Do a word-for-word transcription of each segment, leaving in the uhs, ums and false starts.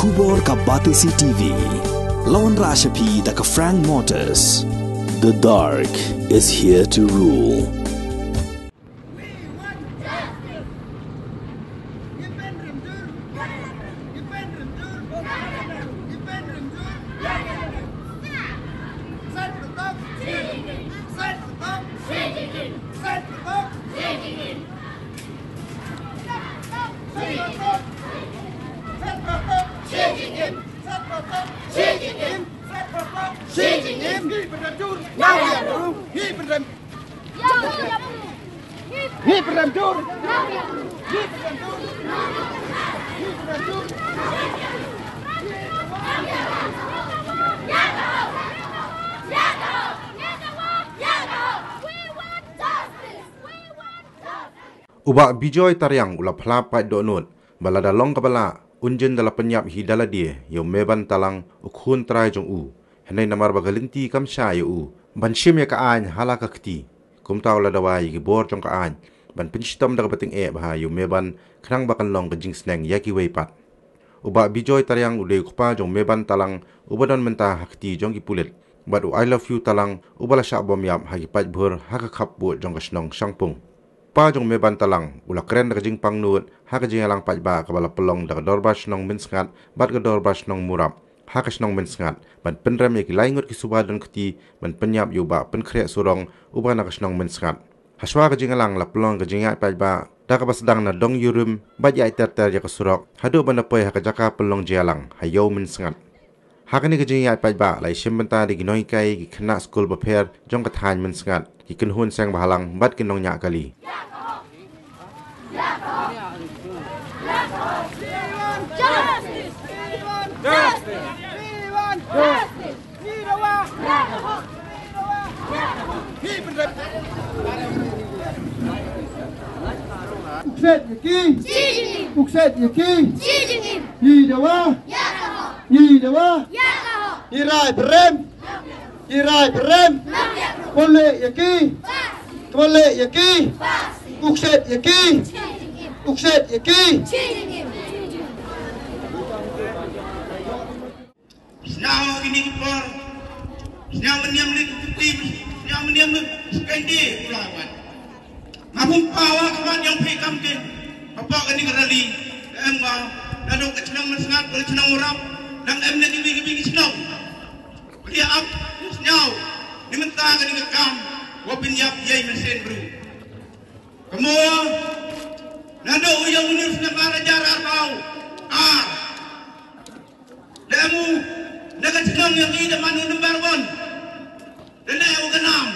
Khubor ka Batesi T V. La wanrah sha phi da ka Frank Motors. The dark is here to rule. U Bah Bijoy Tariang u la phla pat dohnud ba lada long kaba lah, un jin da la pynïap hi da lade ïa u Meban Talang, u khun trai jong u, hynrei namar ba ka lynti kam shai ïa u ban shim ïa ka aiñ ha la ka kti. Kumta u la dawa ïa ki bor jong ka aiñ ban pynshitom da kaba tyngeh bha ïa u Meban, khnang ba kan long ka jingsneng ïa kiwei pat. U Bah Bijoy Tariang u dei u kpa jong u Meban Talang uba don mynta ha kti jong ki pulit, bad u I Love You Talang uba la shah bom ïap ha ki paidbah ha ka khappud jong ka shnong Shangpung. Pa jong u Meban Talang u la kren da ka jingpang nud ha ka jingïalang paidbah kaba la pynlong da ka Dorbar Shnong Mynsngat bad ka Dorbar Shnong Murap ha ka shnong Mynsngat ban pynrem ïa ki lai ngut ki suba don kti ban pynïap ïa u Bah Pynkhreh Surong uba na ka shnong Mynsngat. Hashwa ka jingïalang la pynlong ka jingïaid paidbah da kaba sdang na Dong Yurim bad ïaid ter ter ïa ka surok haduh ban da poi ha ka jaka pynlong jingïalang ha Ïew Mynsngat. Ha kane ka jingïaid paidbah la ïashim bynta da ki nonghikai, ki khynnah skul bapher jong ka thaiñ Mynsngat, ki kynhun seng bhalang bad ki nongñiah kali. Ukset ïa ki. Ukset ïa ki. Ngi dawa. Ngi dawa. Ngi rai pyrem. Ngi rai pyrem. Pole ïa ki. Pole ïa ki. Ukset ïa ki. Ukset ïa ki. Sñiaw kini ki por. Sñiaw mynniam lit ti. Sñiaw mynniam lit. Skandi pula wan. Nga pum pawa kman ïong phi kam kin. Hapoh kani ka rally. Em nga. Naduh ka chnong Mynsngat, ka chnong Murap. Dang em na kini ki chnong. Phi ap sñiaw ni mynta kani ka kam wa pynïap ïa i mynsiem bru. Ka mo naduh u ïa u ni u snem ar hajar arphew ar. Da em u na ka chnong ïa ngi da man u number one. Da leh u ka nam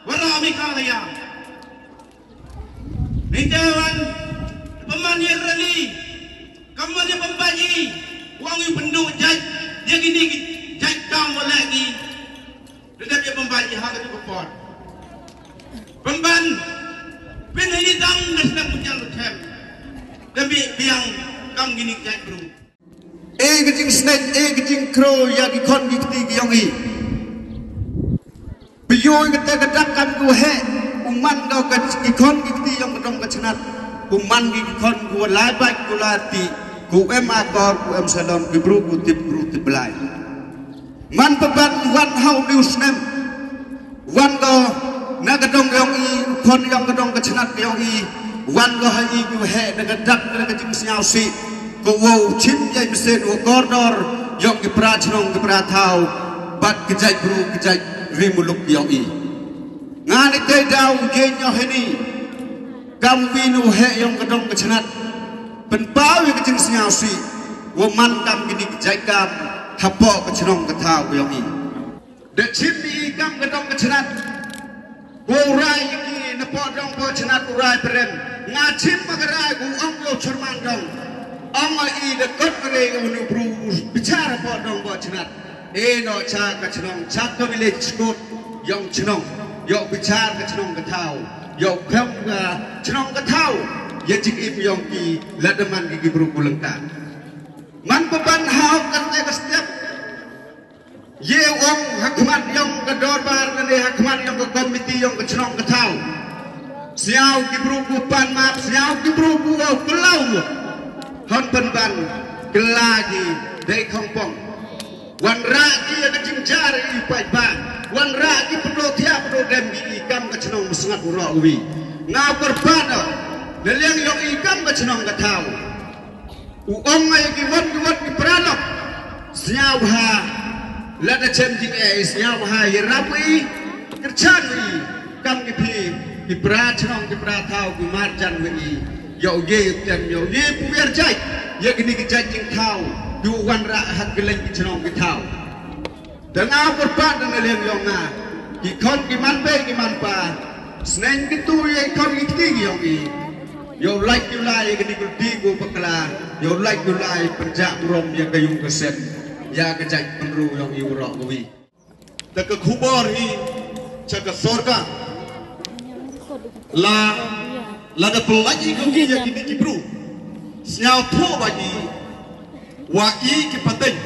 wa ra mi ka la ïa. Ni te wan pynman ïa rally. Kam wan ïa pynbait ïa ngi, wa ngi pynduh jait ïa kini ki jait kam wa leh ngi. Da dep ïa pynbait ïa ha ka tu ka por. Pynban pynhini dang da snem ku jang u them. Da bi biang kam kini ki jait bru. E ka jingsneng, e ka jingkro ïa ki khon ki kti ki ïong i. Ba ïoh kata ka dak kam ki waheh, u man ka ka ki khon ki kti ïong ka dong ka chnat. U man ki khon ku lai bait ku lai ti, ku em akor, ku em salon, ki bru ku tip bru tip blai. Man paban wan ha u ni u snem. Wan ko na ka dong ka ïong i, u khon ïong ka dong ka chnat ka ïong i. Wan ko ha i ki waheh na ka dak na ka jingsñiaw si. Ko wow chim ïa i mesen u kordor ïong ki pra chnong ki pra thaw. Bad ki jait bru ki jait ri muluk ïong i. Nga ni te daw u jeng ïong hini. Kam wi nu heh ïong ka dong ka chnat. Pynpaw ïa ka jingsñiaw si. Wa man kam kini ki jait kam. Hapoh ka chnong ka thaw ka ïong i. Da chim i kam ka dong ka chnat. Ko rai i ki na po dong po chnat u rai prem. Nga chim ma ka rai ku ong ko churman dong. Ong i da kot ka rai u nu bru bichar po dong po chnat. E no cha ka chnong cha ka village court yong chnong. Yo bichar ka chnong ka thaw. Yo kham ka chnong ka thaw. Ya jing im yong ki ladaman ki ki bru ku lengka. Man paban hau kan ka step. Ye ong ha khmat yong ka dorbar lane ha khmat yong ka komiti yong ka chnong ka thaw. Sñiaw ki bru ku pan map, sñiaw ki bru ku au khlaw. Hon pynban kylla ki dei khongpong. Wanrah ki ïa ka jingjar i paidbah. Wanrah ki pyndoh thiah pyndoh dem ki i kam ka chnong Musngat u roh uwi. Nga kyrpad na liang ïong i kam ka chnong ka thaw. U ong ïa ki won ki won ki paralok. Sñiawbha. Lada chem jingeh sñiawbha ïarap i. Kyrchan i. Kam ki phi ki para chnong ki para thaw ki marjan ïa i. Ïoh ye tem ïoh ye puwer jait. Ïa kini ki jait jingthaw. Ïoh wanrah ha ki leng ki chnong ki thaw. Te nga kyrpad na liang ïong nga. Ki khon ki man bei ki man pa. Sneng ki tu ïa ki khon ki kti ki ïong i. Ïoh lait ïoh lai ïa kini ki kti ku bakla. Ïoh lait ïoh lai pynjah burom ïa ka yung ka sem. Ïa ka jait pynru ïong i u roh ka wi. Te ka khubor hi cha ka sorkar. La, la da pynlait i ka wi ïa kini ki bru. Sñiawthuh ba i wa i ki pateng.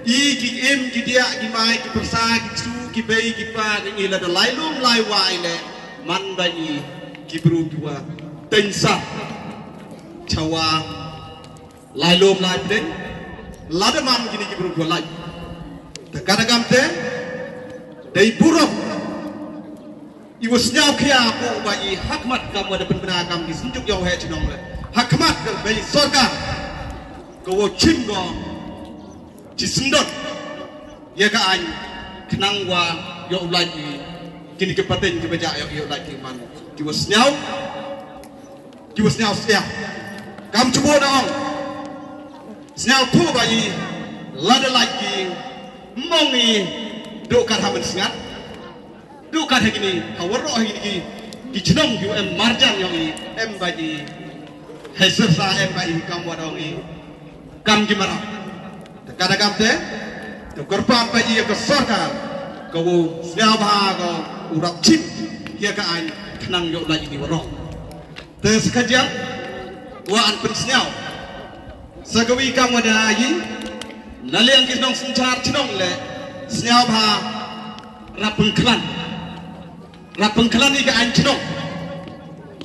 I ki im ki diah ki mai ki pyrsa ki ksu ki bei ki pa ki ngi la da lai lum lai wai le. Man ba i ki bru ki wa teng sa. Chawa lai lum lai pateng. La da man kini ki bru ki wa lai. Te kada kam te dei burom. I wa sñiaw khia ko ba i hakmat kam wa da pynbna kam ki synjuk ïong he chnong le. Hakmat ka bei sorkar. Ka wa chim ko chi sndot. Ïa ka aiñ khnang wa ïoh u lait i kini ki pateng ki ba ja ïoh ïoh lait ki man. Ki wa sñiaw. Ki wa sñiaw sñiaw. Kam chubo na ong. Sñiawthuh ba i lada lait ki mong i dukar ha Mynsngat. Dukar ha kini ha waroh ha kini ki ki chnong ki em marjan ïong i em ba i. Hesar sa em ba i kam wa dong i. Kam ki mara. Te kada kam te. Te kyrpad ba i ka sorkar. Ka wu sñiawbha ka u rap chim. Ïa ka aiñ khnang ïoh lait i waroh. Te sa ka jam wa an pynsñiaw. Sa ka wi kam wa da yi na liang ki nong synchar chnong le sñiawbha rap pynkhlan. Rap pynkhlan i ka aiñ chnong.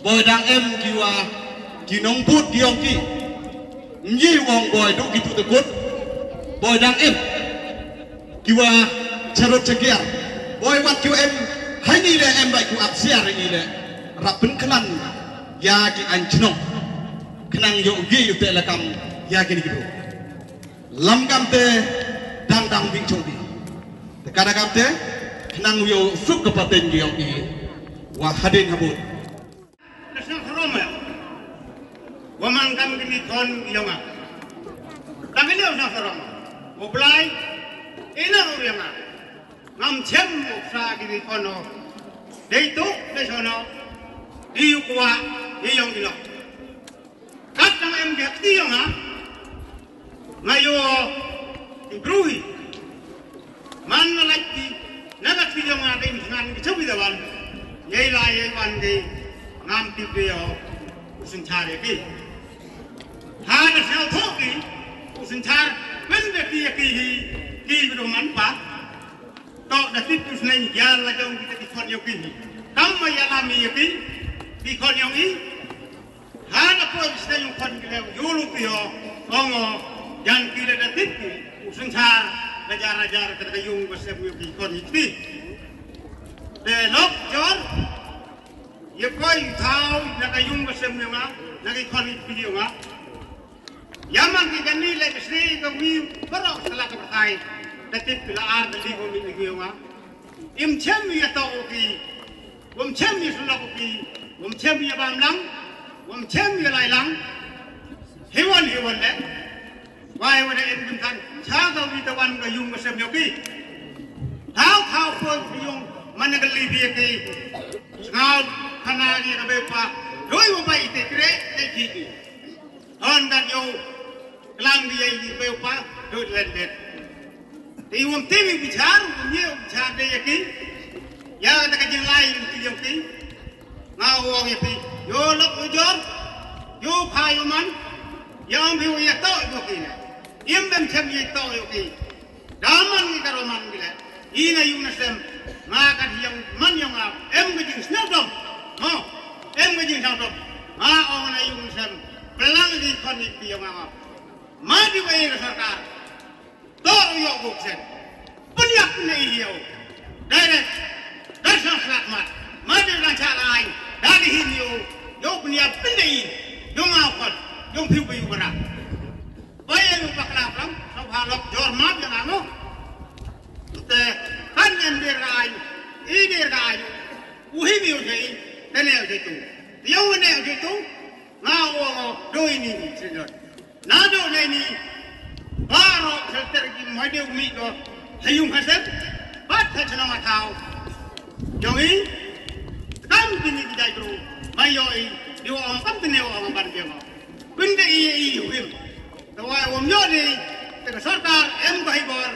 Boi dang em ki wa ki nong bud ki ong ki. Ngi wong boi duk ki tu tekut. Boi dang em. Ki wa charot chakiar. Boi wat ki wa em. Hai ni le em bai ku ap siar ni le. Rap pynkhlan ïa ki aiñ chnong. Khnang ïoh gi ïoh te la kam ïa ki ni ki bu. Lam kam te dang dang bi chong bi. Te kada kam te khnang ïoh suk ka pateng ïoh gi. Wa hadin habut. National Forum. Wa man kam ki ni kon ïoh nga. Kam ki ni National Forum. Wa blai. Ina ïoh nga. Ngam chem u sa ki ri kono. Dei tu, dei sono. Di yu kwa, di yong ilo. Kat nang em ke ti yong ha. Nga yo, di bruhi. Man na lait ti, na kat ti yong ha, dei ngan ki chobi da wan. Yei la, yei wan dei. Ngam ti dei yo. Usun chare ki. Ha na sel thoki. Usun char, wen de ki ya ki hi. Ki bi do man pa. Tok da tip tu sneng ïa la jong kita ki khon ïoh ki. Kam ma ïa la mi ïa ki. Ki khon ïoh i. Ha na ko sneng ïoh khon ki le ïoh lu ki ïoh. Ong o. Jan ki da da tip ki. U sensar. Raja raja ka yung ba sem ïoh ki khon ïoh ki. De lok jor. Ïa koi thau na ka yung ba sem ïoh nga. Na ki khon ïoh ki ïoh nga. Ïa man ki kani le ka sri ka wi baroh sala ka batai. Ka tip ki la ar da li ko mi ni ki wa. Im chem ïa to o ki. Wam chem ïa sala ko ki. Wam chem ïa bam lang. Wam chem ïa lai lang. Hiwan hiwan le. Wai wa da im kim tan. Cha ka wi ta wan ka yung ka sem yo ki. Thau thau ko yung man ka li bi ki. Ngau kana ni ka be pa. Doi wa bai te kre te ki ki. Hon kan yo klang di yai di peu pa dot len det. Te wam te mi bichar, wam ye bichar de yaki. Ya ta ka jing lai ti yaki. Nga wong yaki. Yo lok yo jor. Yo pha yo man. Ya am bi ya to yo ki na. Im bem chem ye to yo ki. Daman ngi karo man ngi le. Ina yung na sem. Nga ka yang man yang nga. Em ka jing sñiaw dom. Mo. Em ka jing sñiaw dom. Nga ong na yung na sem. Pynlang di khon ni pi yong ang. Ma di wei ka sorkar. Tor u yok buk sen. Pynyak ni i yow. Direct. Dar sang slak mat. Ma di rang cha lai. Dari hin yow. Yow pynyak pynyak i. Yong ang khon. Yong piu piu bara. Bai enu pakla pram. Sab halok jor mat yong ang. Te kan ngen dir ka ai. I dir ka ai. U hi mi u jai. Tene u jai tu. Yow ne u jai tu. Nga ong doi ni ni senior. Na do ne ni. Baro shelter ki made umi ko. Hayung hasen. Bat ha chnong a thau. Jong i. Kam kini ki jai bro. Mai yo i. Yo ong kam tene ong ban biang. Pynde i i him. Tawai wam yo ni. Te ka sorkar em ko hi bor.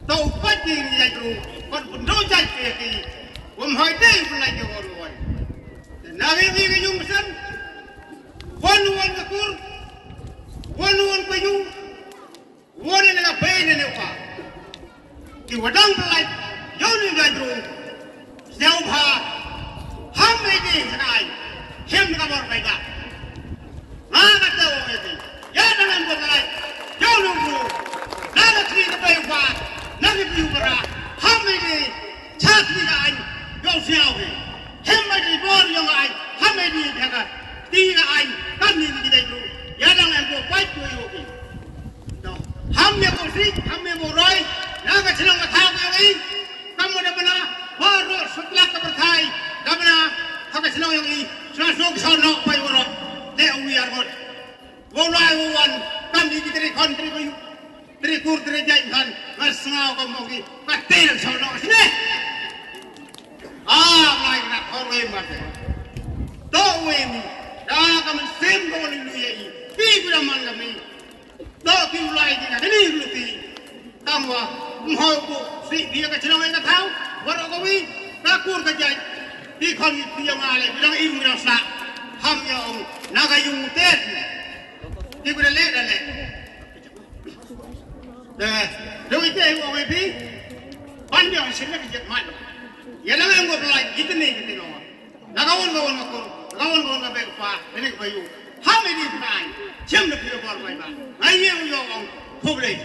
Tau pat ki ni jai bro. Kon pun do jai ki. Wam hoi te pun lai ki hor wai. Nagi ngi ngi yung sen. Wan wan ka kur. Wan wan ka yung. Wan ne ka bai ne ne pa. Ki wadang ka lai. Yow ni ga dru. Sñiaw bha. Ham ne ki sanai. Hem ka bor bai ka. Nga ka te ong eti. Ya dang em ko ka lai. Yow ni dru. Na ka kri ka bai pa. Na ki piu ka ra. Ham ne ki. Chak ni ka ai. Yow sñiaw ki. Hem ma di bor yong ai, ham ma di bhega. Ti ga ai, kam ni ni dai bru. Ya dang em ko pai ko yo ki. To. Ham ya ko si, ham ya ko roi. Na ka chnong ka thau ko yong i. Kam mo da bana, ba ro sutlak ka perthai. Da bana, ha ka chnong yong i. Sna sok sa no pai woro. Le wi ar got. Wo lai wo wan, kam ni ki tri khon tri ko yu. Tri kur tri jai khan, ngar sngaw ka mo ki. Ka tri lang sa no sne. Ah, lai na khor wei ma te. To wei mi. Da ka man sem ko ni lu ye i. Pi ku da man ka mi. To ki u lai ki na ni lu ti. Tam wa. Mho ku si bi ka chnong ka thau. Wa ro ko wi. Ka kur ka jai. Pi khon ni pi yang ale. Bi dang i mi dang sa. Ham ya ong. Na ka yung te. Ki ku da le da le. De, de wi te u ong e pi. Ban biang shin na ki jet mat. Ya lang ang go lai, ite ne ki te no. Na ka won ka won ka ko, na ka won ka won ka bek pa, ne ka yu. Ha me di pa. Chem de pi bor bai ba. Ngai ye u yo ong, public.